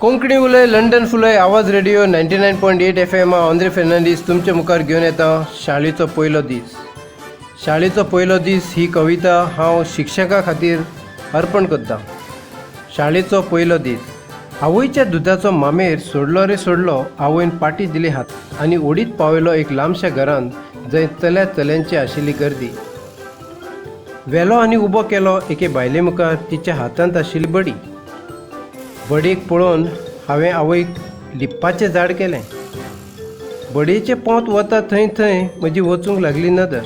कोंकणी उलय लंडन फुलय आवाज radio 99.8 FM. हांव आंद्रे फेर्नांडीस तुमचे मुखार घेवन येता शाळेचो पयलो दीस. शाळेचो पयलो दीस ही कविता हांव शिक्षका खातीर अर्पण करतां. शाळेचो पयलो दीस. आवयच्या दुदाचो मामेर सोडलो रे सोडलो, आवयन पाटी दिली हात आनी ओडीत पावयलो एक लांबश्या घरांत, जंय चल्या चल्यांची आशिल्ली गर्दी. व्हेलो आनी उबो केलो एके बायले मुखार. तिच्या हातांत आशिल्ली बडी. बडयेक पळोवन हांवें आवयक लिपपाचें झाड केलें. बडयेचें पोंत वता थंय थंय म्हजी वचूंक लागली नदर.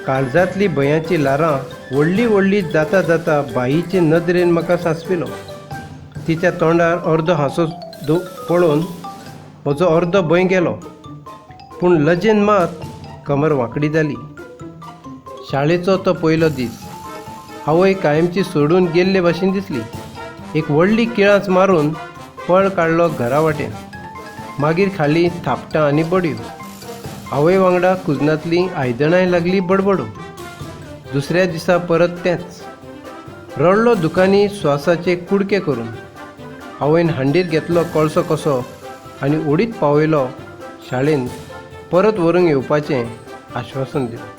काळजांतली भंयाची ल्हारां व्हडली व्हडली जाता जाता बाईचे नदरेन म्हाका सांसपिलो. तिच्या तोंडार अर्दो हांसो पळोवन म्हजो अर्दो भंय गेलो, पूण लजेन मात कमर वांकडी जाली. शाळेचो तो पयलो दीस. आवय कायमची सोडून गेल्ले भाशेन दिसली. एक व्हडली किळांच मारून पळ काडलो घरा वाटेन. मागीर खाली थापटां आनी बडयो. आवय वांगडा कुजनांतलीं आयदनांय लागली बडबडूंक. दुसऱ्या दिसा परत तेंच. रडलो दुकांनी स्वासाचे कुडके करून. आवयन हांडीर घेतलो कळसो कसो आनी ओडीत पावयलो शाळेंत. परत व्हरूंक येवपाचें आश्वासन दिलें.